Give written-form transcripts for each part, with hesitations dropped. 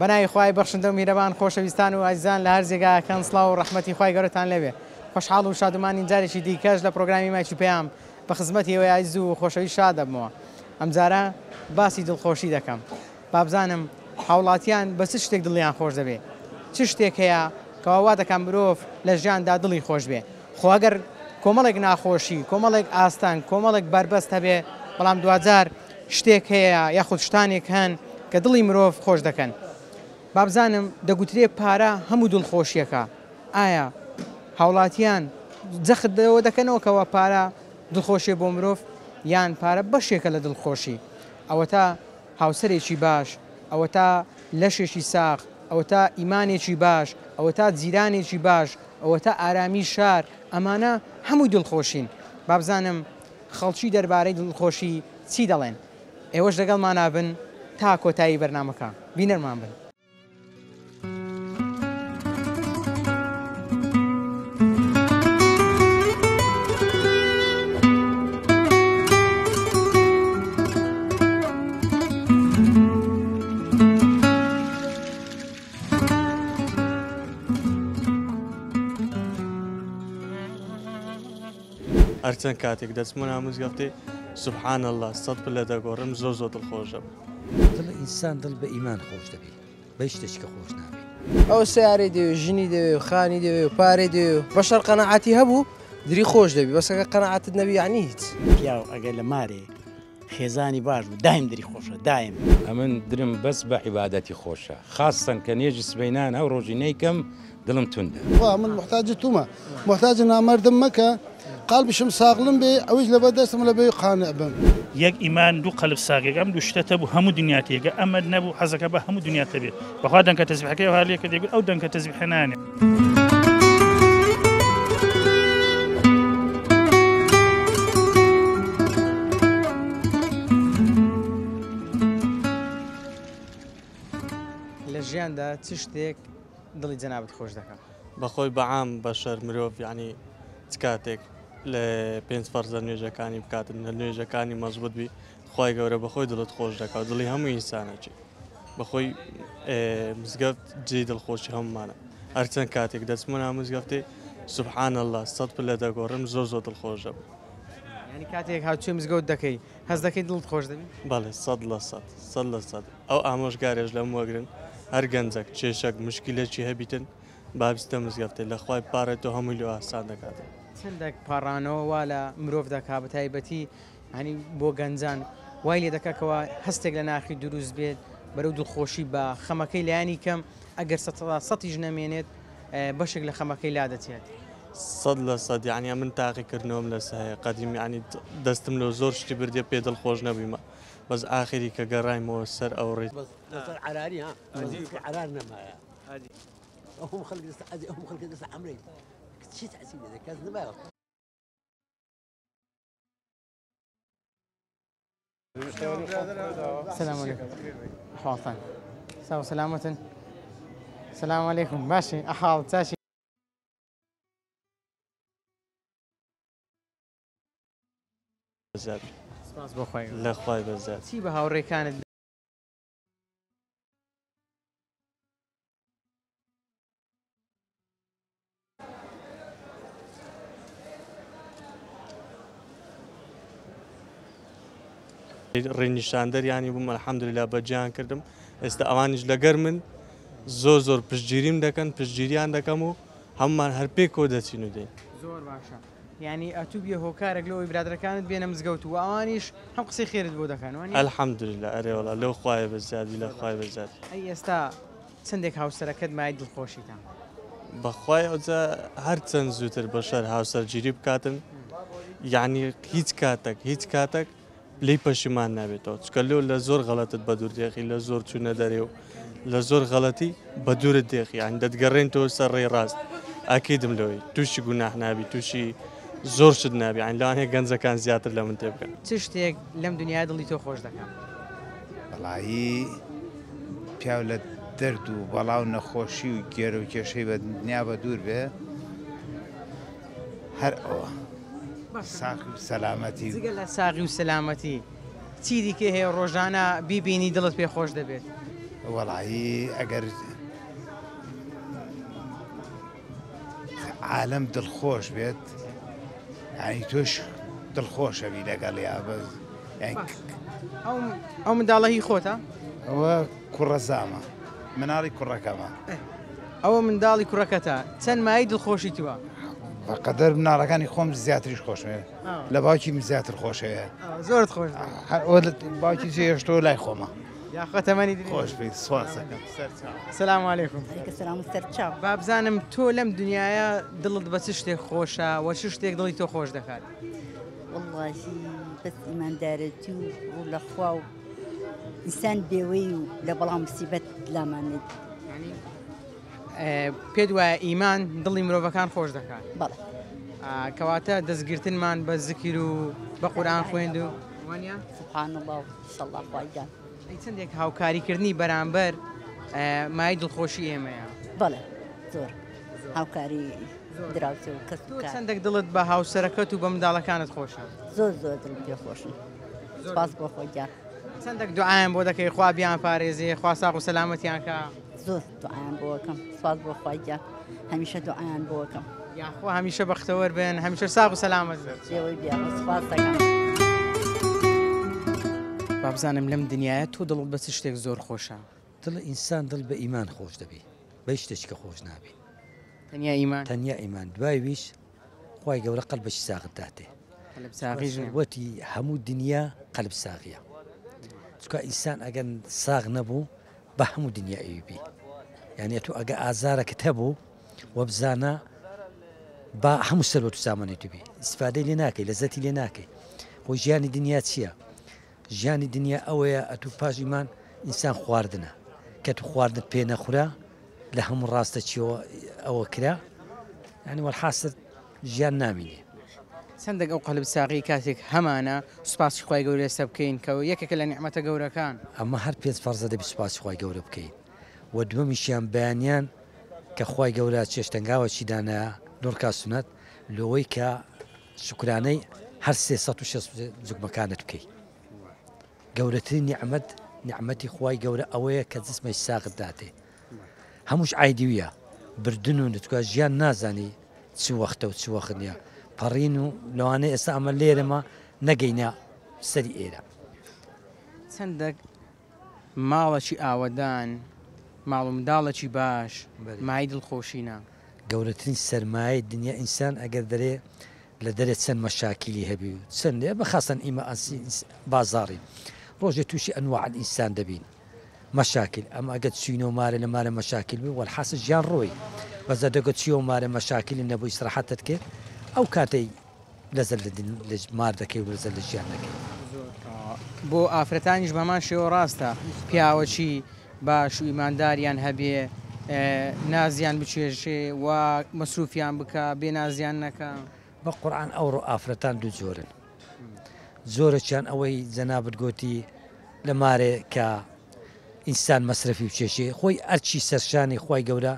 بەناوی خوای بەخشندە و میهرەبان خۆشەویستان و ئازیزان لە هەر جێگایەکەن سڵاو و ڕەحمەتی خوای گەورەتان لێبێ خۆشحاڵ و شادومانین جارێکی دیکەش لە پرۆگرامی مایکی پەیام بە خزمەتی ئێوەی ئازیز و خۆشەویست شاد دەبمەوە ئەمجارە باسی دڵخۆشی دەکەم بابزانم هاوڵاتیان بە چ شتێک دڵیان خۆش دەبێ چ شتێک هەیە کەوا وا دەکا مرۆڤ لە ژیاندا دڵی خۆش بێ خۆ ئەگەر کۆمەڵێک ناخۆشی کۆمەڵێک ئاستەنگ کۆمەڵێک بەربەست هەبێ بەڵام دواجار شتێک هەیە یاخود شتانێک هەن کە دڵی مرۆڤ خۆش دەکەن. بابزانم دەگوترێ پارە هەموو دڵخۆشیەکە، ئایا هاوڵاتیان جەخت لەوە دەکەنەوە کەوا پارە دڵخۆشیە بۆ مرۆڤ یان پارە بەشێکە لە دڵخۆشی؟ ئەوەتا هاوسەرێکی باش، ئەوەتا لەشێکی ساغ، ئەوەتا ئیمانێکی باش، ئەوەتا جیرانێکی باش، ئەوەتا ئارامی شار، ئەمانە هەمووی دڵخۆشین. بابزانم خەڵکی دەربارەی دڵخۆشی چی دەڵێن؟ ئێوەش لەگەڵمانا بن تا کۆتایی بەرنامەکە بینەرمان بن. هەرچەند کاتێک دەچمە ناو مزگەفتێ سبحان اللە سەد پلە دەگۆڕم زۆر زۆر دڵخۆش دەبم. دڵ ئینسان دڵ بە ئیمان خۆش دەبێ بە هیچ شتێکی کە خۆش نابێ. ئەو سەیارەی دەوێ ژنی دەوێ و خانی دەوێ و پارەی دەوێ و بەشەر قەناعەتی هەبوو دری خۆش دەبی بەس ئەگەر قەناعەتت نەبی یەعنی هیچ. پیاو ئەگەر لە مارێ خێزانی باش بوو دایم دری خۆشە دایم. ئەمن درم بەس بە عیبادەتی خۆشە خاسەن کە نوێژی سبەینان ئەو ڕۆژی نەیکەم دڵم توندە. خوا من موحتاجی تومە موحتاجی نامەردم مەکە قالبیشم ساغلم بێ ئەویش لەبەر دەستم لە بێی قانع بم. یەک ئیمان دوو قەلب ساغێک ئەم دوو شتە تەبوو هەموو دنیا تێگە ئەمەت نەبوو حەزەکە بە هەموو دنیا تەبێ بەخوا دەنکە تەزبیحەکەی وها لێ کرد دەیگوت ئەو دەنکە تەزبیحە نانێ. لە ژیاندا چ شتێک دڵی جەنابت خۆش دەکا؟ بەخۆی بەعام بەشەر مرۆڤ یانی چ کاتێک لە پێنج فەرزە نوێژەکانی بکاتن لە نوێژەکانی مەزبوت بی خوای گەورە بەخۆی دڵت خۆش دەکا و دڵی هەموو ئینسانەکی بەخۆی مزگەفت جێی دڵخۆشی هەموومانە هەرچەند کاتێک دەچمە ناو مزگەفتێ سبحان اللە سەد پلە دەگۆڕم زۆر زۆر دڵخۆش دەبم. یانی کاتێک هاوچووی مزگەوت دەکەی هەست دەکەی دڵت خۆش دەبی؟ بەڵێ 100% 100% ئەو ئامۆژگارێش لەم وەگرن هەر گەنجەک کێشەک مشکلەکی هەبیتن با بچتە مزگەفتێ لە خوای بپاڕێتەوە هەمووی لۆ ئاسان دەکاتن. چەندەک پاڕانەوە وا لە مرۆڤ دەکا بەتایبەتی یانی بۆ گەنجان وای لێ دەکا کەوا هەستێک لە ناخی دروست بێت بەرەو دڵخۆشی بە خەمەکەی لایەنی کەم ئەگەر سەدا سەتیش نەمێنێت بەشێک لە خەمەکەی لا دەچێت. 100% یەعنی ئەمن تاقیکردنەوەم لەسە هەیە قەدیم یەعنی دەستم لۆ زۆر شتی بردیە پێ دڵخۆش نەبوویمە بەس ئاخری کە گەڕایمەوە سەر ئەو ڕێ. بەس لەسەر عەراری ها عەرار نەمایە ئەوم خەڵک دەست ئەوم خەڵک دەست عەمرێ چی تەعسیب لێ کەس نەمایە. سلام علیکم حاڵتان ساو سەلامەتن سلام علیکم باشی ئەحاڵ چاشی سپاس بۆ خوای لە خوای بەزیاد چی بە هاوڕێکانت ڕێنیشاندەریانی بووم الحمدللە بەجێیان کردم ئێستا ئەوانیش لەگەر من زۆر زۆر پشتگیریم دەکەن پشتگیریان دەکەم و هەمومان هەر پێکەوە دەچین و دێین. زۆر باشە یانی ئەتوو بیە هۆکارێک لەوەی برادەرەکانت بێنە مزگەوت و ئەوانیش هەم قسەی خێرت بۆ دەکەن وانیە؟ الحمدللە ئەرێ وەڵا لەو خوایە بەزیادی لە خوای بەزیادی. ئەی ئێستا چەندێک هاوسەرەکەت مایەی دڵخۆشیتە؟ بەخوای ئەوجا هەرچەند زووتر بەشەر هاوسەرگیری بکاتن یعنی هیچ کاتێک هیچ کاتێک لێی پەشیمان نابێتەوە چکە لۆ لە زۆر غەڵەتت بە دوور دێخی لە زۆر چوونە دەرێ و لە زۆر غەڵەتی بە دوورت دێخی یان دەتگەڕێنتەوە سەر ڕێی ڕاست ئەکیدم لەوەی تووشی گوناح نابی تووشی زۆر شت نابی یان لەوانەیە گەنجەکان زیاتر لە من تێبگەن. چ شتێک لەم دنیایە دڵی تۆ خۆش دەکا؟ وەڵایی پیاو لە دەرد و بەڵا و نەخۆشی و گێرە و کێشەی بە دنیا بە دوور بێ هەر ئەوە ساغی و سەلامەتی. جگە لە ساغی و سەلامەتی چی دیکەی هەیە ڕۆژانە بیبینی دڵت پێ خۆش دەبێت؟ وەڵایی ئەگەر عالەم دڵخۆش بێت یعنی تۆش دڵخۆشەبی لەگەڵیا بەس ئەو منداڵە هی خۆتە؟ ئەوە کوڕەزامە مناڵی کوڕەکەمە. ئەوە منداڵی کوڕەکەتە چەند مایەی دڵخۆشی تووە؟ بەقەدەر مناڵەکانی خۆم زیاتریش خۆشمێ لە باوکی من زیاتر خۆشەوێ زۆرت خۆش باوکی جێهێشتەوە لای خۆمە. یاخوا تەمەنی درێژ خۆش بیت سوپاسەکەم سەرچاو. سلام علیکم. علیکم سلام سەرچاو. با بزانم تۆ لەم دنیایە دڵت بە چ شتێک خۆشە و چ شتێک دڵی تۆ خۆش دەکات؟ وەڵڵاهی بەس ئیماندارێتی و ڕوو لە خوا و ئینسان بێوەی و لە بەڵا موسیبەت لامان نەبی. یانی پێت وایە ئیمان دڵی مرۆڤەکان خۆش دەکات؟ بەڵێ. کەواتە دەستگرتنمان بە زکر و بە قورئان خوێند و وانە؟ سبحان اللە و ئیشەڵڵا خوای گیان. ئەی چەندێک هاوکاریکردنی بەرامبەر مایەی دڵخۆشی ئێمەیە؟ بەڵێ زۆر هاوکاری دراوسێ و کەس و کار. چەندێک دڵت بە هاوسەرەکەت و بە منداڵەکانت خۆشە؟ زۆر زۆر دڵم پێ خۆشن سپاس بۆ خۆ گیان. چەندێک دوعایان بۆ دەکەی خوا بیان پارێزێ خوا ساغ و سەلامەتیان کا؟ زۆر دوعایان بۆ ئەکەم سپاس بۆ خوای گیان هەمیشە دوعایان بۆ ئەکەم. یاخوا هەمیشە بەختەوەر بن هەمیشە ساغ و سەلامەت بن. جێوەی بیا سپاس دەکەم. با بزانم لەم دنیایە تۆ دڵت بە چ شتێک زۆر خۆشە؟ دڵ ئینسان دڵ بە ئیمان خۆش دەبی بە هیچ شتێکی کە خۆش نابی. تەنیا ئیمان؟ تەنیا ئیمان دوای ویش خوای گەورە قەلبێکی ساغت داتێ. قەلب ساغیش نیە. سەروەتی هەموو دنیا قەلب ساغیە چونکە ئینسان ئەگەر ساغ نەبوو بە هەموو دنیا ئەوی بی یعنی ئەتوو ئەگە ئازارەکت هەبوو وەبزانە با هەموو سەروەت و سامانێت بی ئیسفادەی لێ ناکەی لەزەتی لێ ناکەی خۆ ژیانی دنیا چییە؟ ژیانی دنیا ئەوەیە ئەتوو پاش ئیمان ئینسان خواردنە کە تو خواردنت پێ نەخورا لە هەموو ڕاستە چیەوە ئەوە کرا یعنی وەلحاسر ژیان نامینێ. چەندێک ئەو قەلب ساغی کاتێک هەمانە سوپاسی خوای گەورەی لەسەر بکەین کە یەکێکە لە نیعمەتە گەورەکان. ئەمە هەر پێنج فەرزە دەبی سوپاسی خوای گەورە بکەین وە دووەمیشیان بەیانیان کە خوای گەورە چێشتەنگاوەکی دانایە دوو ڕکات سونەت لۆوەی کە شوکرانەی هەر 363 جوگمەکانت بکەی گەورەترین نیعمەت نیعمەتی خوای گەورە ئەوەیە کە جسمێکی ساغت داتێ هەمووش ئایدیویە بردن و نتکە ژیان نازانی چ وەختە و چ وەخت نییە پەڕین و لەوانەیە ئێستا ئەمە لێرەمە نەگەینە سەری ئێرە. چەندەک ماڵەکی ئاوەدان، ماڵ و منداڵەکی باش، مایەی دڵخۆشینە. گەورەترین سەرمایەی دنیا ئینسان ئەگەر دەرێ لە دەرێ چەند مەشاکیلی هەبی و چەند لێ بە خاسەن ئیمە بازاڕین ڕۆژێ تووشی ئەنواع ئینسان دەبین مەشاکیل ئەمە ئەگەر چوینەوە مارێ لە مارێ مەشاکیل بوو وەلحاسل ژیان ڕۆی بەس ئەگەر چویەوە مارێ مەشاکیلی نەبوو ئیسراحەتت کرد ئەو کاتەی لەزەت لە دن لە مار دەکەی و لەزەت لە ژیان دەکەی. بۆ ئافرەتانیش بەهەمان شێوە ڕاستە پیاوەکی باش و ئیمانداریان هەبێ نازیان بچێژێ و مەسروفیان بکا بێ نازیان نەکا. بە قورعان ئەوڕۆ ئافرەتان دوو جۆرن جۆرەکیان ئەوەی جەنابت گۆتی لە مارێ کە ئینسان مەسرەفی بچێژێ خۆی ئەرکی سەرشانی خوای گەورە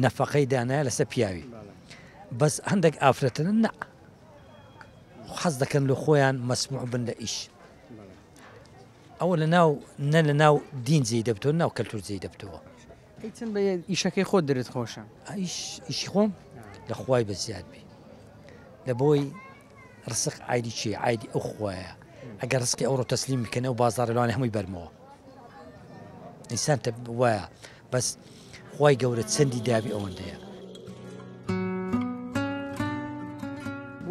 نەفەقەی دانایە لەسەر پیاوی بەس هەندێک ئافرەتن نا حەز دەکەن لە خۆیان مەسموع بن لە ئیش ئەوە لە ناو نە لە ناو دین جێی دەبتەوە ناو کەلتور جێی دەبتەوە. ئەی چەند بە ئیشەکەی خۆت درت خۆشە؟ ئیش ئیشی خۆم لە خوای بە زیاد بی لە بۆی ڕسق ئایدی چی ئایدی ئەو خوایە ئەگەر ڕسقی ئەوڕۆ تەسلیم بکەن ئەو بازاڕە لەوانەیە هەمووی بەرمەوە ئینسان وایە بەس خوای گەورە چەندی دابی ئەوەندەیە.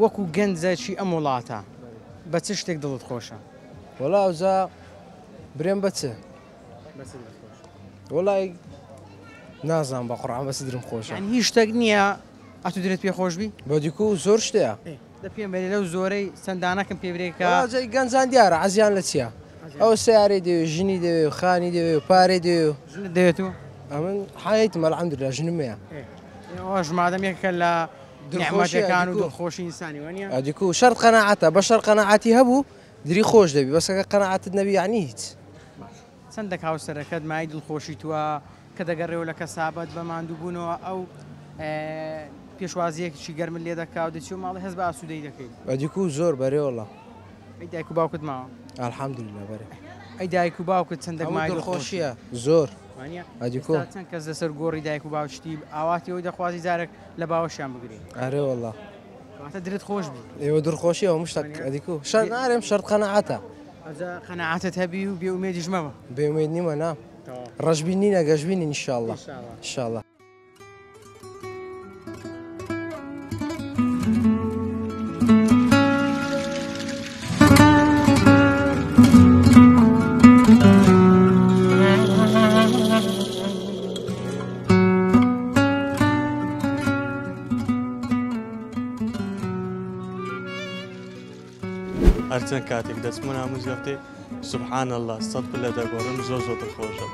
وەکو گەنجەکی ئەم وڵاتە بە چ شتێک دڵت خۆشە؟ وەڵا ئەوجا برێم بە چ؟ وەڵای نازانم بە قورعان بە چ درم خۆشە. یانی هیچ شتێک نییە ئەتوو درت پێ خۆش بی؟ بە دیکو زۆر شتەیە. دە پێم بەرێ لەو زۆرەی چەند دانەکم پێ برێ کە. وەڵا جا گەنجان دیارە عەزیان لە چییە؟ ئەو سەیارەی دەوێ ژنی دەوێ و خانی دەوێ و پارەی دەوێ و. ژنت دەوێت و؟ ئەمن حەیتم الحمدللە ژنم هەیە. ئەوەش مادەم یەکێکە لە نیعمەتەکان و دڵخۆشی ئینسانی وانییە؟ ئەدیکو شەرت قەناعەتە بەشەر قەناعەتی هەبوو دری خۆش دەبی بەس ئەگەر قەناعەتت نەبی یەعنی هیچ. چەندەک هاوسەرەکەت مایەی دڵخۆشی تووە کە دەگەڕێەوە لە کەسابەت بە ماندووبوونەوە ئەو پێشوازییەکی گەرمت لێ دەکا و دەچیەوە ماڵێ هەست بە ئاسوودەیی دەکەیت؟ ئەدیکو زۆر بەرێ وەڵا. ئەی دایک و باوکت ماوە؟ الحمدللە بەرێ. ئەی دایک و باوکت چەندەک هەموو مایەی دڵخۆشیە؟ دڵخۆشیە زۆر. ئەدیکۆ چەند کەس لەسەر گۆڕی دایک و باوشتی ئاواتی ئەوی دەخوازی جارێک لە باوەشیان بگری ئەرێ والله کەواتە درت خۆش بوو ئێوە درخۆشی ئەو مشتەک ئەدیکو شەر نارێم شەرت قەناعەتە ئەجا قەناعەتت هەبی و بێ ئومێدیش مەبە بێ ئومێد نیمە نا ڕەشبین نینە گەشبینین ان شاء الله ان شاء الله. هەرچەند کاتێک دەچمە ناو مزگەفتێ سبحان اللە سەد پلە دەگۆڕم زۆر زۆر دڵخۆشم.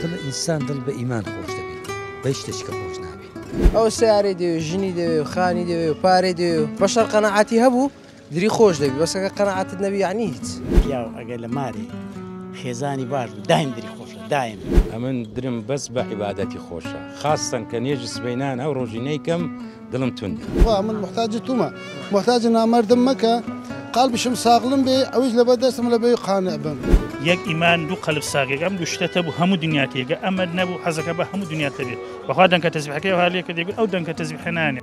دڵ ئینسان دڵ بە ئیمان خۆش دەبێ بە هیچ شتێکی کە خۆش نابێ. ئەو سەیارەی دەوێ ژنی دەوێ و خانی دەوێ و پارەی دەوێ و بەشەر قەناعەتی هەبوو دری خۆش دەبی بەس ئەگەر قەناعەتت نەبی یەعنی هیچ. پیاو ئەگەر لە مارێ خێزانی باش بوو دایم دری خۆشە دایم. ئەمن درم بەس بە عیبادەتی خۆشە خاستەن کە نوێژی سبەینان ئەو ڕۆژی نەیکەم دڵم توندە. خوا من موحتاجی تومە موحتاجی نامەردم مەکە قالبیشم ساغلم بێ ئەویش لەبەر دەستم لە بێی قانع بم. یەک ئیمان دوو قەلب ساغێک ئەم دوو شتە تەبوو هەموو دنیا تێگە ئەمەت نەبوو حەزەکە بە هەموو دنیا تەبێ بەخوا دەنکە تەزبیحەکەی وها لێ کرد دەیگوت ئەو دەنکە تەزبیحە نانێ.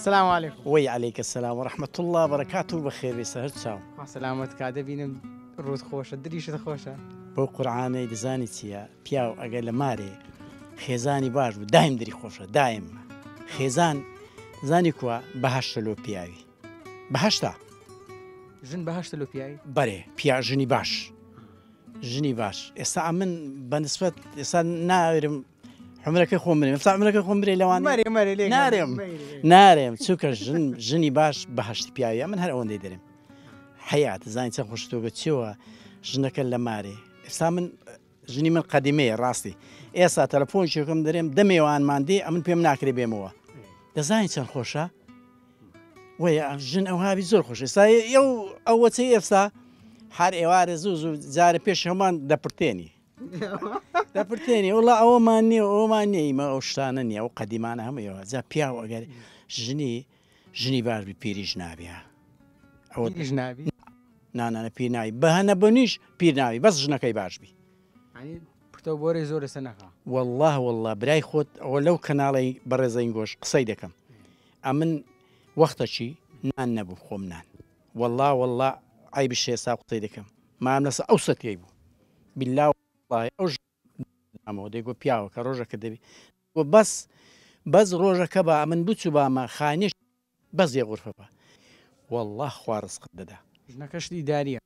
سلام علیکم. وەی علیک السلام و رحمة اللە برکاته بەخێر بێی سەر چاو. خوا سەلامەت کا دەبینم ڕووت خۆشە دریشت خۆشە. بەو قورعانەی دەزانی چیە پیاو ئەگەر لە مارێ خێزانی باش بوو دایم دری خۆشە دایم خێزان زانی کوە بەهەشتە لۆ پیاوی بەهەشتە. ژن بەهەشتە لۆ پیاوی؟ بەرێ پیا ژنی باش ژنی باش ئێستا ئەمن بە نسبەت ئێستا ناوێرم عمرەکەی خۆم برێم ئێستا عمرەکەی خۆم برێ لەوان مەرێ مەرێ لێ نارێم نارێم چونکە ژن ژنی باش بەهەشتی پیاویە من هەر ئەوەندەی دەرێم حەیات زانی چەند خۆش تۆ بە چیەوە ژنەکە لە مارێ ئێستا من ژنی من قەدیمەیە ڕاستی ئێستا تەلەفۆن شێکم دەرێم دەمێوانمان دێ ئەمن پێم ناکرێ بێمەوە دەزانی چەند خۆشە وەیە ژن ئەو هاوی زۆر خۆش ئێستا ئەو ئەوەچەی ئێستا هەر ئێوارە زوو زوو جارە پێش هەمان دەپرتێنی دەپرتێنی وڵا ئەوەمان نییە ئەومان نییە ئیمە ئەو شتانە نییە ئەو قەدیمانە هەموویەوە جا پیاو ئەگەر ژنی ژنی باش بی پیریش نابێ ئەوە پیریش نابی نانانە پیر ناوی بەهەنە بنیش پیر ناوی بەس ژنەکەی باش بی پرتە بۆرەی زۆر لەسەر نەکا. وەڵڵا وەڵڵا برای خۆت ئەوە لەو کەناڵەی بەڕێزەین گۆش قسەی دەکەم ئەمن وەختەکی نان نەبوو خۆم نان وەڵڵا وەڵڵا عەیبیشە ئێستا قسەی دەکەم مام لەسە ئەو سەتیەی بوو بیلا وەڵڵاهی ئەو دامەوە دەیگۆ پیاوە کە ڕۆژەکە دەبی بەس بەس ڕۆژەکە با ئەمن بچوبامە خانیش بەس یە غورفە بە وەڵا خوا ڕزقت دەدا. ژنەکەشت ئیداریە.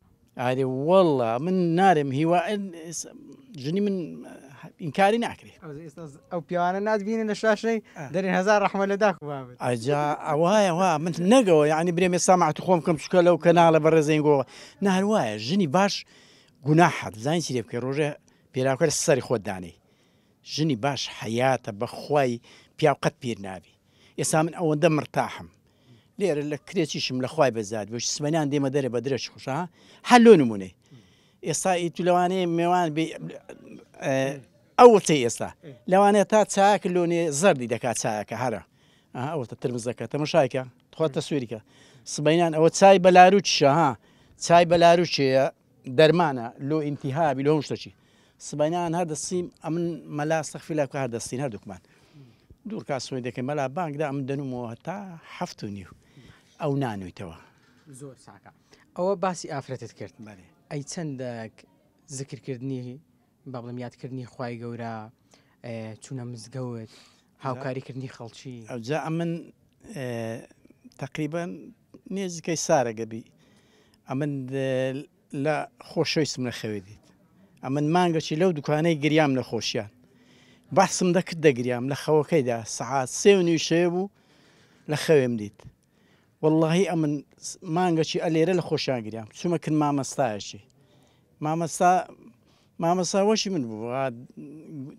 ئارێ وەڵا من نارێم هیوا ژنی من ئینکاری ناکرێ. ئەو پیاوانە ناتبینن لە شاشەی دەرێن هەزار ڕەحمە لە داک و بابت. ئەجا ئەوایە وا من نەگەوە یانی برێم ئێستا مەعت خۆم بکەم چونکە لەو کەناڵە بەڕێزەین گۆ نا هەر وایە ژنی باش گوناحە دەزانی چی لێ بکەی ڕۆژێ پێراوکەر سەری خۆت دانێی ژنی باش حەیاتە بەخوای پیاو قەت پیر نابی ئێستا من ئەوەندە مرتاحم لێرە لە کرێچیشم لە خوای بەزاد بۆ سمەنان دێمە دەرێ بە درێژ خوشە هەر لۆ نمونەی ئێستا ئی تو لەوانەیە مێوان بێ ئەوەتەی ئێستا لەوانەیە تا چاک لۆنێ زەردی دەکات چایەکە هەرە ئەوەتە ترمزەکە تەمەشایکە تخوا تەسویریکە سبەینان ئەوە چای بەلاروچشە ها چای بەلاروچەیە دەرمانە لۆ ئینتیهابی لۆ هەموو شتەکی سبەینان هەر دەسیم ئەمن مەلا استغفر الله بکە هەر دەستین هەردووکمان دوور کا سوێن دەکەین مەلا بانگ دا ئەمن دەنومەوە هەتا هەفت و نیو ئەو نانویتەوە. زۆر چاکە ئەوە باسی ئافرەتت کرد بەێ ئەی چەندەک زکرکردنی با بڵێم یادکردنی خوای گەورە چوونە مزگەوت هاوکاریکردنی خەڵکی. ئەوجا ئەمن تەقریبەن نێزیکەی سارەگە بی ئەمن لە خۆشەویستم لە خەوێ دیت ئەمن مانگەکی لەو دوکانەی گریام لە خۆشیان بەحسم دەکرد دەگریام لە خەوەکەیدا سەعات سێ و نیو شەوێ بوو لە خەوێم دیت واللهی ئەمن مانگەکی ئەلێرە لە خۆشیان گریام چوومە کن مامەستایەکی مامەستا مامەستا وەشی من بوو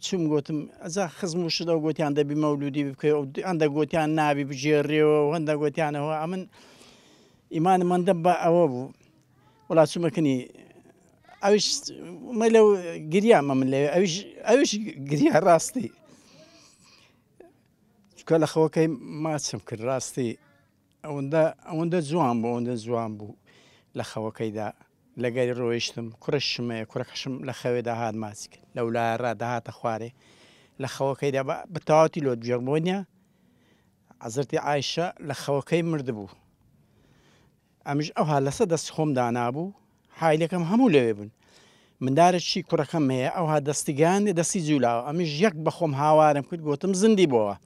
چم گوتم ئەجا خزم و شت ئەو گوتیان دەبی مەولودی بکەی ئەو هەندە گوتیان نابی بگێڕێەوە و هەندە گوتیانەوە ئەمن ئیمانم مەندە بە ئەوە بوو وڵا چوومەکنی ئەوش مە لەو گریامە من لەوێ ئەوش ئەوش گریا ڕاستی چکە لە خەوەکەی ماچم کرد ڕاستی. ئەوەندە ئەوەندە جوان بوو ئەوەندە جوان بوو لە خەوەکەیدا لەگەری ڕۆیشتم کوڕشم هەیە کوڕەکەشم لە خەوێدا هات ماچی کرد لەولایە ڕا دەهاتە خوارێ لە خەوەکەیدا بە تەواوەتی لۆت بژێڕم بۆ نییە حەزرەتی عایشە لە خەوەکەی مردبوو ئەمش ئەوها لەسەر دەستی خۆم دانابوو حایلەکەم هەموو لەوێ بوون مندارێکی کوڕەکەم هەیە ئەوها دەستی گەیاندی دەستی جوولاوە ئەمیش یەک بە خۆم هاوارم کرد گوتم زندی بۆوە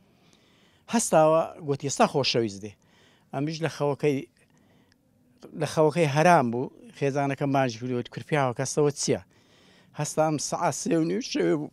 هەستاوە گوتی ئێستا خۆشەویست دێ ئەمیش لە خەوەکەی لە خەوەکەی هەرام بوو خێزانەکەم بانگی کرد وت کورپیاوە کەسەوە چییە هەستام سەعات 3:30 شەوێ بوو.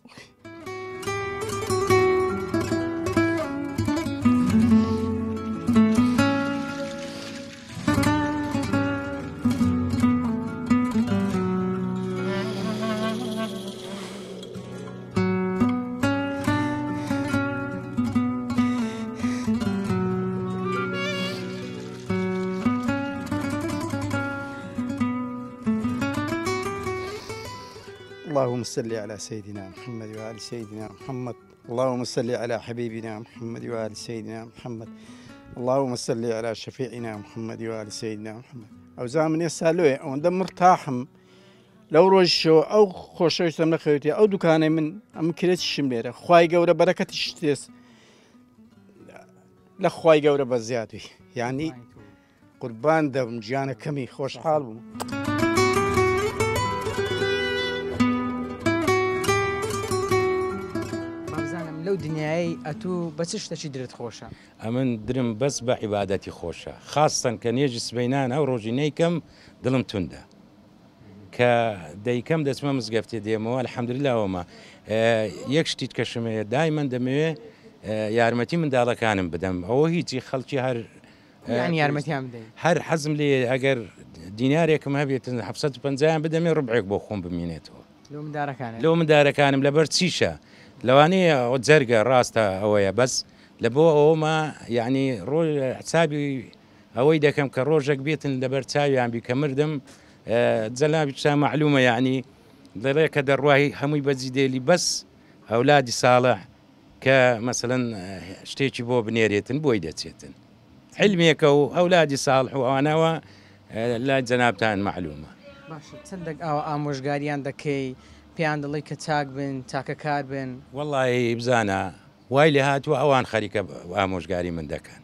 اللهم صل على سيدنا محمد وآل سيدنا محمد اللهم صل على حبيبنا محمد وآل سيدنا محمد اللهم صل على شفيعنا محمد وآل سيدنا محمد ئەوجا من ئێستا لۆیە ئەوەندە مرتاحم لەو ڕۆژشەوە ئەو خۆشەویستم نەخەوێتی ئەو دوکانەی من ئەم کرێچیشم لێرە خوای گەورە بەرەکەتیش تێس لە خوای گەورە بە زیادوی یعنی قوربان دەبم گیانەکەمی خۆشحاڵ بووم. بابزانم لەو دنیایەی ئەتوو بە چ شتەکی درت خۆشە؟ ئەمن درم بەس بە عیبادەتی خۆشە خاستەن کە نوێژی سبەینان ئەو ڕۆژی نەیکەم دڵم توندە کە دەیکەم دەچمە مزگەفتێ دێمەوە الحمدللە ئەوەمە یەک شتیت کەشم هەیە دایمەن دەمەوێ یارمەتی منداڵەکانم بدەم ئەوە هیچی خەڵکی هەر یانی یارمەتیان بدەی؟ هەر حەزم لێ ئەگەر دینارێکم هەبێتن 750 بدەمێ ڕبعێک بۆ خۆم بمینێتەوە لۆ مندارەکانت؟ لۆ مندارەکانم لەبەر چیشە لەوانەیە ئەوە جەرگە ڕاستە ئەوەیە بەس لە بۆ ئەوەمە یعنی ڕۆژ حسابی ئەوەی دەکەم کە ڕۆژێک بێتن لەبەر چاویان بی کە مردم جەنابی چا مەعلومە یعنی دەڵێ کە دەڕوای هەمووی بەجی دێلی بەس ئەولادی ساڵح کە مەسەلەن شتێکی بۆ بنێرێتن بۆی دەچێتن علمێکە و ئەولادی ساڵح و ئەوانەوە لای جەنابتان مەعلومە. باشە چەندەک ئاوا ئامۆژگاریان دەکەی پێیان دەڵێی کە چاک بن چاکەکار بن؟ وەڵایی بزانە وای لێ هاتووە ئەوان خەریکە ئامۆژگاری من دەکەن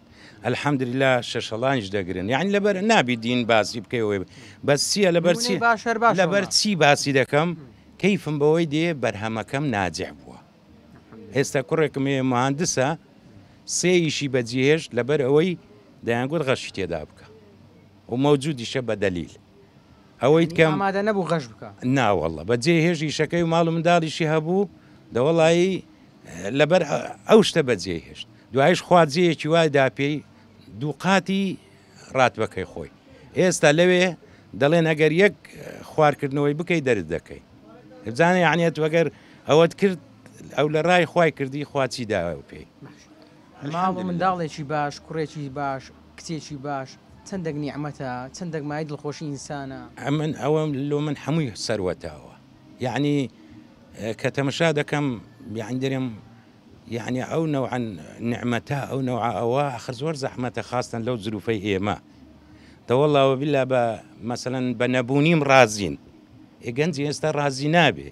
الحمدللە شەشەڵانیش دەگرن یعنی لەبەر نابی دین باسی بکەی ئەوەی بەس چییە لەبەر چی نمونەی باش هەر باشە لەبەر چی باسی دەکەم کەیفم بەوەی دێ بەرهەمەکەم ناجح بووە ئێستا کوڕێکم هەیە مهندسە سێ ئیشی بەجێهێشت لەبەر ئەوەی دەیانگوت غەشی تێدا بکە و مەوجودیشە بە دەلیل ئەوەی کەم ئامادە نەبوو غەش بکە ناوەڵە بەجێ هێش ئیشەکەی و ماڵ و منداڵیشی هەبوو دەوەڵایی لەبەر ئەو شتە بەجێ هێشت دوایش خوا جێیەکی وای دا پێی دووقاتی ڕاتبەکەی خۆی ئێستا لەوێ دەڵێن ئەگەر یەک خوارکردنەوەی بکەی دەرت دەکەی بزانە یعنی ئەتو ئەگەر ئەوەت کرد ئەو لە ڕای خوای کردی خوا چی داوە پێی ماڵ و منداڵێکی باش کوڕێکی باش کچێکی باش چەندەک نیعمەتە چەندەک مایەی دڵخۆشی ئینسانە. ئەمن ئەوە لۆ من هەمووی سەروەتەوە یعنی کە تەمەشا دەکەم یانی دەرێم یانی ئەو نەوعە نعمەتە ئەو نەوعە ئەوە ئەخر زۆر زەحمەتە خاستەن لەو زروفەی ئێمە دەوەڵا وەبیلا بە مەسەلەن بە نەبوونیم ڕازین ئێ گەنجی ئێستا ڕازی نابێ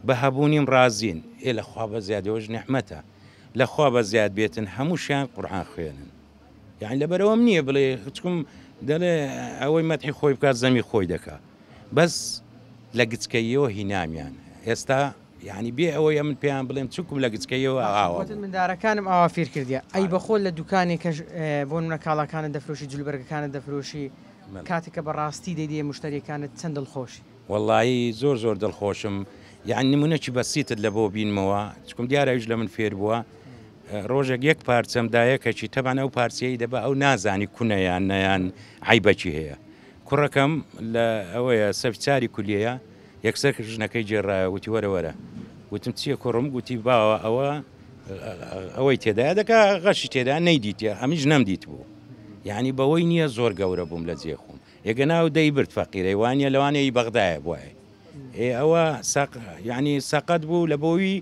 بە هەبوونیم ڕازین ئێ لە خوا بە زیادەوەش نعمەتە لە خوا بە زیاد بێتن هەمووشیان قورعان خوێنن یانی لەبەرئەوەم نییە بڵێ چکم دەڵێ ئەوەی مەتحی خۆی بکات زەمی خۆی دەکا بەس لە گچکەییەوە هینامیان ئێستا یعنی بێ ئەوەی ئەمن پێیان بڵێم چکم لە گچکەیەوە ئاوا وتت مندارەکانم ئاوا فیر کردیە ئەی بەخۆت لە دوکانێکەش بۆ نمونە کاڵاکانت دەفرۆشی جلوبەرگەکانت دەفرۆشی کاتێک کە بەڕاستی دەیدەیە مشتەریەکانت چەند دڵخۆشی؟ وەڵایی زۆر زۆر دڵخۆشم یانی نمونەکی بەسیتت لە بۆ بینمەوە چکم دیارە ئەویش لە من فێر بووە ڕۆژێک یەک پارچەم دایە کەچی تەبان ئەو پارچەی دەبا ئەو نازانی کونە یان نەیان عەیبەکی هەیە کوڕەکەم لە ئەوەیە سەفی چاری کولیەیە یەکسەر ژنەکەی گێڕایە وتی وەرە وەرە وتم چییە کوڕم گوتی باوە ئەوە ئەوەی تێدایە دەکا غەشی تێدا نەیدیتە ئەمیش نەمدیت بوو یعنی بەوەی نییە زۆر گەورە بووم لە جێ خۆم ئێگەناو دەیبرد فەقیرەی وانیە لەوانەیە ئی بەغدایە بوایە ئێ ئەوە سەق یعنی سەقەت بوو لە بۆوی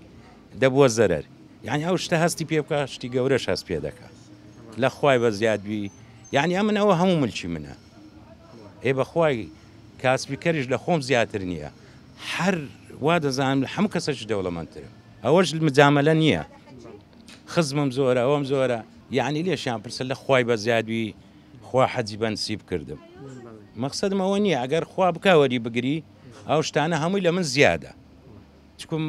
دەبووە زەرەر یعنی ئەو شتە هەستی پێ بکە شتی گەورەش هەست پێ دەکا لە خوای بە زیاد بی. یعنی ئەمن ئەوە هەموو ملکی منە. ئێ بەخوای کاسبیکەریش لە خۆم زیاتر نییە. هەر وا دەزانم لە هەموو کەسەکی دەوڵەمەندترم. ئەوەش مجامەلە نییە. خزمم زۆرە ئەوەم زۆرە یعنی لێشیان پرسە لە خوای بە زیادوی خوا حەجی بەنسیب کردم. مەقسەدم ئەوە نییە ئەگەر خوا بکا وەری بگری ئەو شتانە هەمووی لە من زیادە. چکم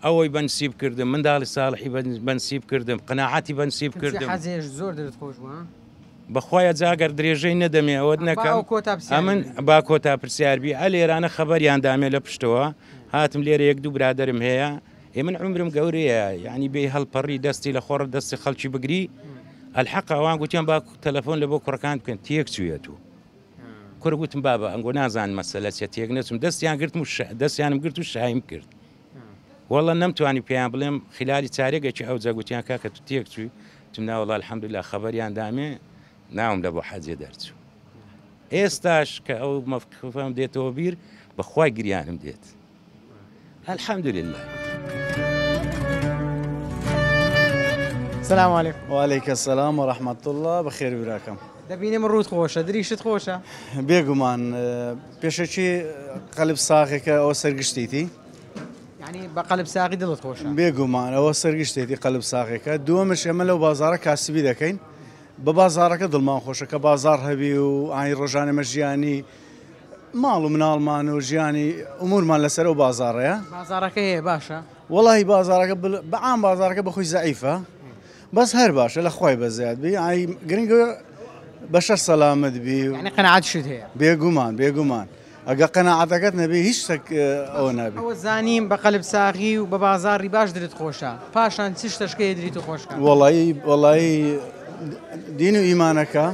ئەوەی بەنسیب کردم منداڵی ساڵحی بەنسیب کردم قەناعەتی بەنسیب کردم. حەزێش زۆر دلت خۆش بوو ها؟ بەخوایە جا گەر درێژەی نەدەمێ ئەوەت نەکەم ئەمن با کۆتا پرسیار بی ئە لێرانە خەبەریان دامێ لە پشتەوە هاتم لێرە یەک دوو برادەرم هەیە ئێ من عومرم گەورەیە یعنی بێ هەڵپەڕی دەستی لە خۆڕ دەستی خەڵکی بگری ئەلحەق ئەوان گوتیان با تەلەفۆن لە بۆ کوڕەکان بکەن تێک چوویەت و کوڕ گوتم بابە ئەنگۆ نازان مەسەلە چیە تێک نەچوم دەستیان گرتم و دەستیانم گرت و شایم کرد وەڵا نەمتوانی پێیان بڵێم خلالی چارێگەکی ئەوجا گوتیان کاکە تو تێک چووی وتم نا وەڵا الحمدللە خەبەریان دامێ ناوم لە بۆ حەجێ دەرچوو ئێستاش کە ئەو مەفقفەم دێتەوە بیر بەخوای گریانم دێت الحمدللە. سلام علیکم. وعلیک السلام و رحمة اللە بەخێر براکەم. دەبینم ڕووت خۆشە دریشت خۆشە؟ بێگومان پێشەکی قەلب ساغێکە ئەوە سەرگشتێتی. یعنی بە قەلب ساغی دڵت خۆشە؟ بێگومان ئەوە سەرگشتێتی قەلب ساغێکە. دووەمش ئێمە لەو بازاڕە کاسبی دەکەین بە بازاڕەکە دڵمان خۆشە کە بازاڕ هەبی و ئانی ڕۆژانە مە ژیانی ماڵ و مناڵمان و ژیانی ئومورمان لەسەر ئەو بازاڕەیە. بازاڕەکە هەیە باشە؟ وەڵاهی بازاڕەکە بە عام بازاڕەکە بەخۆی زەعیفە بەس هەر باشە لە خوای بەزیاد بی ئای گرنگە بەشەر سەلامەت بی و یعنی قەناعەتشت هەیە؟ بێگومان بێگومان ئەگە قەناعەتەکەت نەبی هیچ شتێک ئەوە نابی. ئەوە زانیم بە قەلب ساغی و بە بازاڕی باش دلت خۆشە پاشان چ شتەشکە هەیە دلی تو خۆش کات؟ وەڵایی وەڵایی دین و ئیمانەکە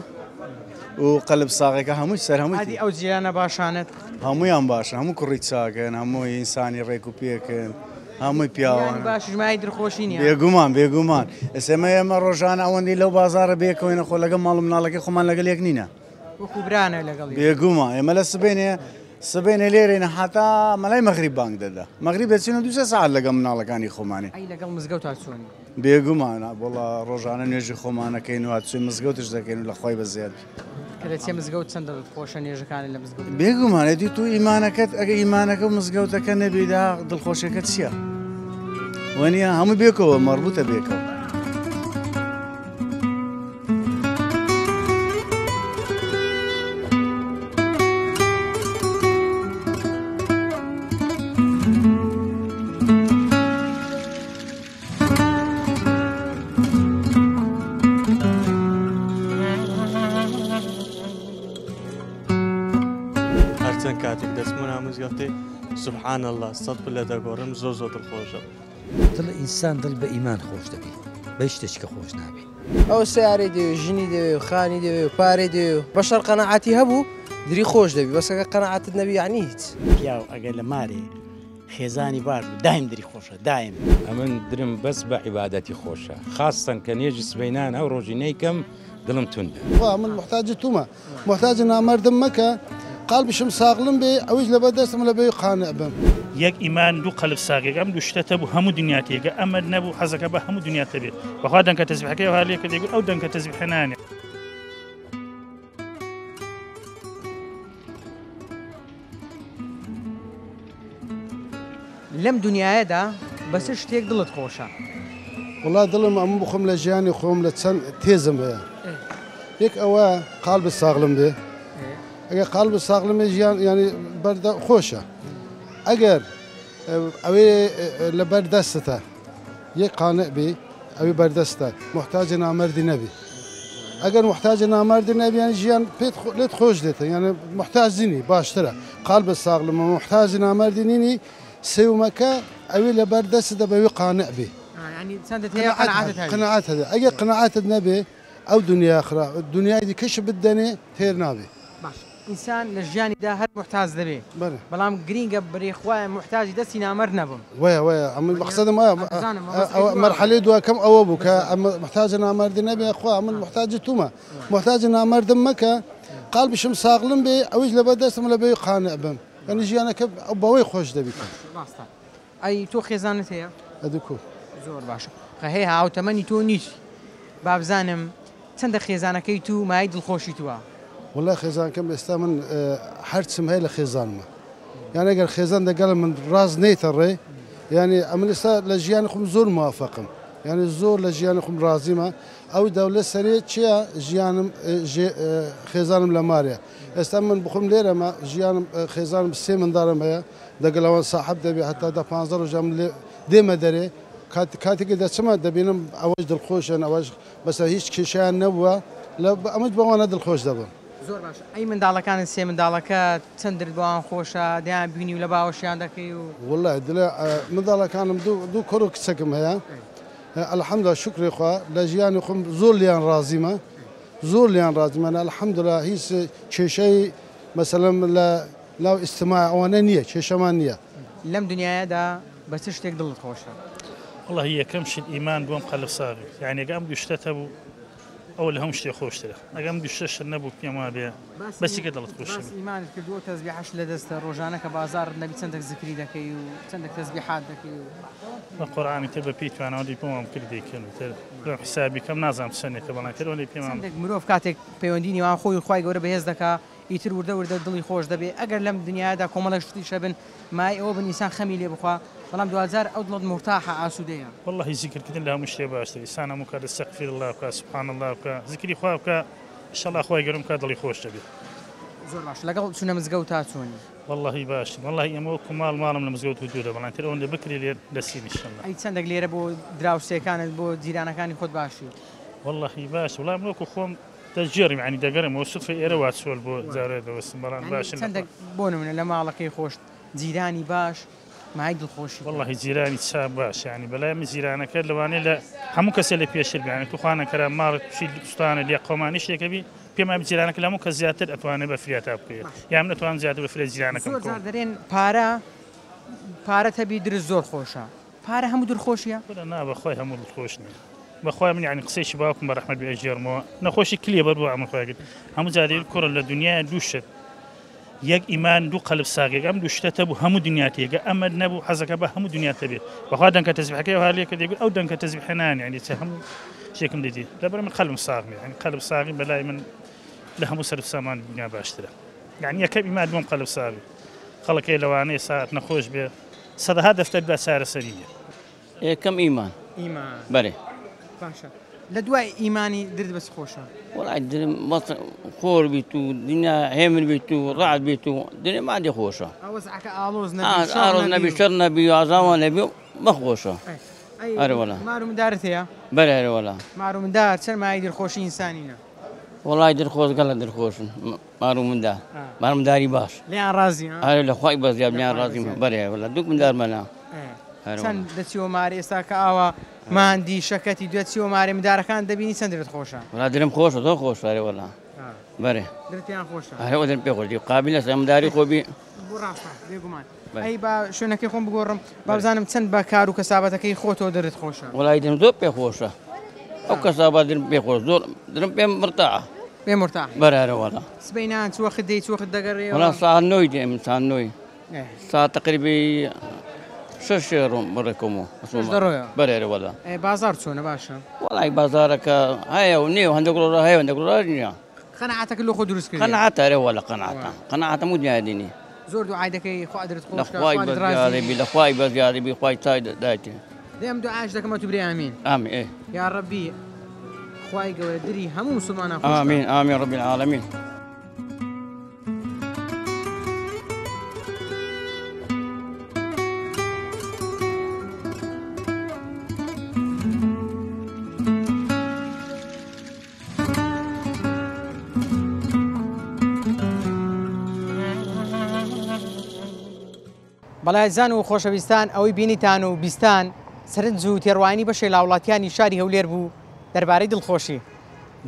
و قەلب ساغەکە هەمووی سەر هەمووی ئادی ئەو جیرانە باشانەت؟ هەموویان باشن هەموو کوڕی چاکن هەمووی ئینسانی ڕێک و پێکن هەمووی پیاوان باشیش مایەی دڵخۆشی نییە؟ بێگومان بێگومان ئێستا ئێمە ئێمە ڕۆژانە ئەوەندەی لەو بازاڕە بێکەوەینە خۆ لەگەڵ ماڵ و مناڵەکەی خۆمان لەگەڵ یەک نینە. وەکو برانە لەگەڵ یەک. بێگومان ئێمە لە سبەینێ سبەینێ لێرەین هەتا مەلای مەغریب بانگ دەدا مەغریب دەچین و دوو سێ سەعات لەگەڵ مناڵەکانی خۆمانین. ئەی لەگەڵ مزگەوتا چۆنی؟ بێگومان وەڵا ڕۆژانە نوێژی خۆمان ئەکەین و هاتوچۆی مزگەوتش دەکەین و لە خوای بەزیاد بی. کە دەچیە مزگەوت چەند دڵت خۆشە نوێژەکانت لە مزگەوت دەکەی؟ بێگومان ئەدی تۆ ئیمانەکەت ئەگە ئیمانەکە و مزگەوتەکە نەبی دا دڵخۆشیەکە چییە؟ وەنیە هەموو بێکەوە مەڕبوتە بێکەوە. هەرچەند کاتێک دەچمە ناو مزگەوتێ سبحان اللە سەد پلە دەگۆڕم زۆر زۆر دڵخۆشم. دڵ ئینسان دڵ بە ئیمان خۆش دەبی بە هیچ شتێکی کە خۆش نابی. ئەو سەیارەی دەوێ ژنی دەوێ و خانی دەوێ و پارەی دەوێ و بەشەر قەناعەتی هەبوو دری خۆش دەبی بەس ئەگەر قەناعەتت نەبی یەعنی هیچ. پیاو ئەگەر لە مارێ خێزانی باش بوو دایم دری خۆشە دایم. ئەمن درم بەس بە عیبادەتی خۆشە خاستەن کە نوێژی سبەینان ئەو ڕۆژی نەیکەم دڵم توندە. خوا من موحتاجی تومە موحتاجی نامەردم مەکە قالبیشم ساغلم بێ ئەویش لەبەر دەستم لە بێی قانع بم. یەک ئیمان دوو قەلب ساغێک ئەم دوو شتە تەبوو هەموو دنیا تێگە ئەمەت نەبوو حەزەکە بە هەموو دنیا تەبێ بەخوا دەنکە تەزبیحەکەی وها لێ کرد دەیگوت ئەو دەنکە تەزبیحە نانێ. لەم دنیایەدا بە چ شتێک دڵت خۆشە؟ وەڵا دڵم ئەمن بخۆم لە ژیانی خۆم لە چەند تێزم هەیە یەک ئەوە قالب ساغلم بێ ئەگەر قالب ساغلم بێ ژیان یانی بەردە خۆشە ئەگەر ئەوێ لە بەر دەستتە یەک قانع بی ئەوی بەردەستە محتاج نامەردی نەبی ئەگەر محتاج نامەردی نەبی یانی ژیان پێت لێت خۆش دێتە یانی محتاج نی باشترە قالب ساغلمە محتاج نامەردی نینی سێومەکە ئەوی لەبەر دەستتە بەوی قانع بی یانی چەندت هەیە قەناعەتت هەبێ قەناعەت هەبێ ئەگەر قەناعەتت نەبێ ئەو دنیا خرا دنیای دیکەش بتدەنێ تێر نابێ. باش ئینسان لە ژیانیدا هەر موحتاج دەبێ بەڵام گرینگە برێ خوایە موحتاجی دەستی نامەرد نەبم. وایە وایە ئەمن مەقسەدم وایە ئەوە مەرحەلەی دواکەم ئەوە بوو کە ئەمن موحتاجی نامەردی نەبێ خوا ئەمن موحتاجی تومە موحتاجی نامەردم مەکە قالبیشم ساغلم بێ ئەویش لەبەر دەستم لە بێی قانع بم یانی ژیانەکە بەوەی خۆش دەبیت. ڕاستە ئەی تۆ خێزانت هەیە؟ ئەدی کو. زۆر باشە خە هەیە هاوتەمەنی تۆ نیت با بزانم. چەندە خێزانەکەی تو مایەی دڵخۆشی توە؟ وەڵا خێزانکەم ئێستا من هەرچم هەیە لە خێزانمە یان ئەگەر خێزان دەگەڵم من ڕاست نێتە ڕێ یعنی ئەمن ئێستا لە ژیانی خۆم زۆر موافقم یعنی زۆر لە ژیانی خۆم ڕازیمە ئەو دەولە سەرێ چییە ژیانم خێزانم لە مارێ ئێستا من بخۆم لێرەمە ژیانم خێزانم سێ منداڵم هەیە دەگەڵ ئەوان ساحەب دەبێ هەتا دە پانزە ڕۆژە من لێ دێمە دەرێ کاتێکی دەچمە دەبینم ئەوەش دڵخۆشن ئەوەش بەسە هیچ کێشەیان نەبووە لە ئەمەش بەوانە دڵخۆش دەبم. زۆر باشە ئەی منداڵەکانت سێ منداڵەکەت چەند درت بەوان خۆشە دەیان بینی و لە باوەشیان دەکەی و. وەڵا دلە منداڵەکانم دوو کوڕ و کچەکم هەیە الحمدللە شوکری خوا لە ژیانی خۆم زۆر لێیان ڕازیمە زۆر لێیان ڕازیمە الحمدللە هیچ کێشەی مەسەلەن لە ناو ئیجتماع ئەوانە نییە کێشەمان نییە. لەم دنیایەدا بە چ شتێک دڵت خۆشە؟ وەڵاهی یەکەم شت ئیمان دووەم قەلب ساغی یانی ئەگەر ئەم دوو شتەت هەبوو ئەوە لە هەموو شتێ خۆشترە ئەگەر ئەم دوو شتەشت نەبوو پێم وابێ بە چیکە دڵت خۆش باسی ئیمانت کردووە و تەزبیحەشت لە دەستە ڕۆژانە کە بازاڕت نەبی چەندەک زکری دەکەی و چەندەک تەزبیحات دەکەی و. بە قورئانی تر بە پێی تواناوە دی پێم کرد دەیکەم تر لەم حسابی کەم نازانم چەندێکە بەڵام تر ئەوەندەی پێم چەندێک مرۆڤ کاتێک پەیوەندی نێوان خۆی و خوای گەورە بەهێز دەکا ئیتر وردە وردە دڵی خۆش دەبێ ئەگەر لەم دنیایەدا کۆمەڵێک شتیش هەبن مایەی ئەوە بن ئینسان خەمی لێ بخوا بەڵام دواجار ئەو دڵت مورتاحە ئاسوودەیە. وەڵاهی زیکر کردن لە هەموو شتێ باشترە ئینسان هەموو کات استغفر اللە بکا سبحان اللە بکا زیکری خوا بکا ئیشەڵا خوای گەورە بکا دڵی خۆش دەبێ. زۆر باش لەگەڵ چونە مزگەوتا چۆنی؟ وەڵاهی باشم وەڵاهی ئێمە وەکو ماڵ ماڵم لە مزگەوت و دوورە بەڵام تر ئەوەندە بکرێ لێ دەچین ئیشەڵا. ئەی چەندەک لێرە بۆ دراوسێکانت بۆ جیرانەکانی خۆت باشی؟ وەڵاهی باش وەڵا من وەکو خۆم دەگێڕم یانی دەگەڕێمەوە سفرە ئێرە وا چۆل بۆ جارێ دەوەستم بەڵام باشن چەندەک بۆ نمونە لە ماڵەکەی خۆشت جیرانی باش مایەی دڵخۆشی وەڵاهی جیرانی چاک باش یانی بەلای من جیرانەکە لەوانەیە لە هەموو کەسێ لە پێشتر بێ یانی تو خوانەکەرا ماڵت تووشی سوتانە لێ قەومانی شتێکە بی پێم وایە جیرانەکە لە هەموو کەس زیاتر ئەتوانێ بە فریاتا بکەوێ یان من ئەتوانم زیاتر بە فریای جیرانەکەم زۆر بکەوم. جار دەرێن پارە پارەت هەبی درت زۆر خۆشە پارە هەموو دڵخۆشیە؟ کورە نا بەخوای هەموو دڵخۆش نیە بەخوای من یانی قسەیەکی باوکم بە ڕەحمەت بێ ئەگێڕمەوە نەخۆشی کلیە بەر بۆ عەمر خوای کرد هەموو جار دەیگوت کوڕە لە دنیایە دوو شت یەک ئیمان دوو قەلب ساغێک ئەم دوو شتە هەبوو هەموو دنیا تێگە ئەمەت نەبوو حەزەکە بە هەموو دنیا تەبێ بەخوا دەنکە تەزبیحەکەی وها لێ کرد دەیگوت ئەو دەنکە تەزبیحە نان یانی چ هەموو شتێکم دەدی لەبەر من قەلبم ساغ بێ یانی قەلب ساغی بەلای من لە هەموو سەر و سامان دنیا باشترە یانی یەکەم ئیمان دووەم قەلب ساغی خەڵک هەیە لەوانەیە ساعت نەخۆش بێ سەدەها دەفتەر بە چارەسەری نیە. یەکەم ئیمان. ئیمان. بەرێ. باشە لە دوای ئیمانی درت بە چ خۆشە؟ وەڵای درم بەس خۆر بیت و دنیا هێمن بیت و ڕەعد بیت و دنیا مادی خۆشە. ئا وەزعەکە ئاڵۆز نەبی و شەڕ ئاڵۆز نەبی نەبی شەڕ نەبی و ئازاوە نەبی و بە خۆشە. ئەی ئەرێ وەڵا. مار و مندارت هەیە؟ بەرێ ئەرێ وەڵا. مار و مندار چەند مایەی دلخۆشی ئینسانینە؟ وەڵای دلخۆش گەڵە دلخۆشن. مار و مندار مار و منداری باش لێیان ڕازی ها؟ ئەرێ لە خوای بەزیاد لێیان ڕازیم بەرێ وەڵا دوو مندارمەنە. چەند دەچیەوە مارێ ئێستا کە ئاوا ماندی شەکەتی دەچیەوە مارێ مندارەکان دەبینی چەند درت خۆشە؟ وەڵا درم خۆشە زۆر خۆشە ئەرێ وەڵا بەرێ درت پێیان خۆشە؟ ئەرێ وە درم پێ خۆش دی قابیل لەسەر منداری خۆ بی بۆ ڕاستە بێگومان ئەی با شوێنەکەی خۆم بگۆڕم با بزانم چەند بە کار و کەسابەتەکەی خۆتەوە درت خۆشە؟ وەڵای درم زۆر پێ خۆشە ئەو کەسابەت درم پێ خۆش زۆر درم پێ مرتاحە پێ مرتاح بەرێ ئەرێ وەڵا سبەینان چ وەخت دێی چ وەخت دەگەڕێیەوە؟ وەڵا سەعات نۆی دێم سەعات نۆی ساعت تقریبی شەش ڕۆم بڕێکەمەوە شەش دەڕۆیەوە؟ بەرێ ئەرێ وەڵا. ئێ بازاڕ چۆنە باشە؟ وەڵای بازاڕەکە هەیە و نییە و هەندێک ڕۆژ هەیە و هەندێک ڕۆژ نییە. قەناعەتەکە لۆ خۆ دروست کردیە؟ قەناعەتە ئەرێ وەڵا قەناعەتە قەناعەتە هەموو دنیای دینی. زۆر دوعای دەکەی خوا درت خۆش لە کا خوای خوا لێت بەس ڕازی یاری بی لە خوای بەس یاری بی خوای تای دایتێ. دەی ئەم دوعایش دەکەم ئەتوو برێ ئامین. ئامین ئێ. یا ڕەبی خوای گەورە دری هەموو موسڵمانان خۆش کا. ئامین ئامین ڕەبی العالمین. بەڵێ ئازیزان و خۆشەویستان ئەوەی بینیتان و بیستان سەرنج و تێڕوانینی بەشێک لە هاوڵاتیانی شاری هەولێر بوو دەربارەی دڵخۆشی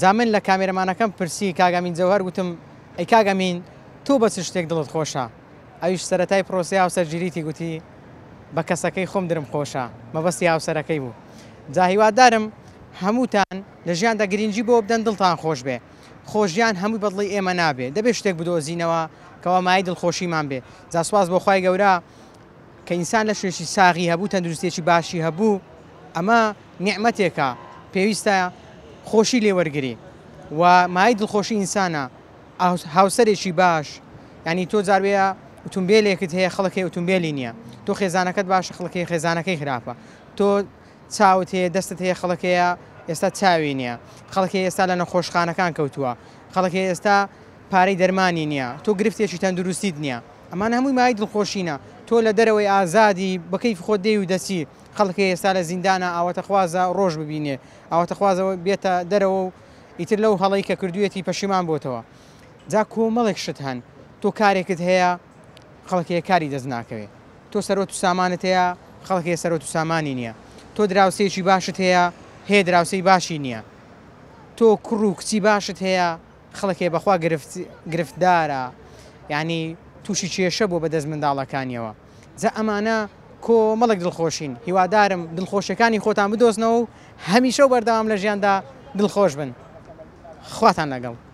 جا من لە کامێرەمانەکەم پرسی کاک ئەمین جەوهەر وتم ئەی کاک ئەمین تۆ بە چ شتێک دڵت خۆشە ئەویش سەرەتای پرۆسەی هاوسەرگیریتی گوتی بە کەسەکەی خۆم درم خۆشە مەبەستی هاوسەرەکەی بوو جا هیوادارم هەمووتان لە ژیاندا گرینگی بەوە بدەن دڵتان خۆش بێ خۆ ژیان هەمووی بەدڵی ئێمە نابێ دەبێ شتێک بدۆزینەوە کەوا مایەی دڵخۆشیمان بێ جا سوپاس بۆ خوای گەورە کە ئینسان لەشێکی ساغی هەبوو تەندروستیەکی باشی هەبوو ئەمە نیعمەتێکە پێویستە خۆشی لێ وەرگری. و مایەی دڵخۆشی ئینسانە هاوسەرێکی باش یانی تۆ جاروەیە ئوتومبێلێکت هەیە خەڵک هەیە ئوتومبێلی نییە تۆ خێزانەکەت باشە خەڵک هەیە خێزانەکەی خراپە تۆ چاوت هەیە دەستت هەیە خەڵک هەیە ئێستا چاوی نییە خەڵک هەیە ئێستا لە نەخۆشخانەکان کەوتووە خەڵک هەیە ئێستا پارەی دەرمانی نییە تۆ گرفتێکی تەندروستیت نییە ئەمانە هەمووی مایەی دڵخۆشینە تۆ لە دەرەوەی ئازادی بە کەیفی خۆت دێی و دەچی خەڵک هەیە ئێستا لە زیندانە ئاواتەخوازە ڕۆژ ببینێ ئاواتەخوازە بێتە دەرەوە و ئیتر لەو هەڵەی کە کردوویەتی پەشیمان بۆتەوە. جا کۆمەڵێک شت هەن تۆ کارێکت هەیە خەڵک هەیە کاری دەست ناکەوێ. تۆ سەروەت و سامانت هەیە خەڵک هەیە سەروەت و سامانی نییە. تۆ دراوسێیەکی باشت هەیە هەیە دراوسێی باشی نییە. تۆ کوڕ و کچی باشت هەیە خەڵک هەیە بەخوا گرفت گرفتدارە یانی تووشی کێشە بووە بە دەست منداڵەکانیەوە. جا ئەمانە کۆمەڵێک دڵخۆشین هیوادارم دڵخۆشیەکانی خۆتان بدۆزنەوە و هەمیشە و بەردەوام لە ژیاندا دڵخۆش بن خواتان لەگەڵ.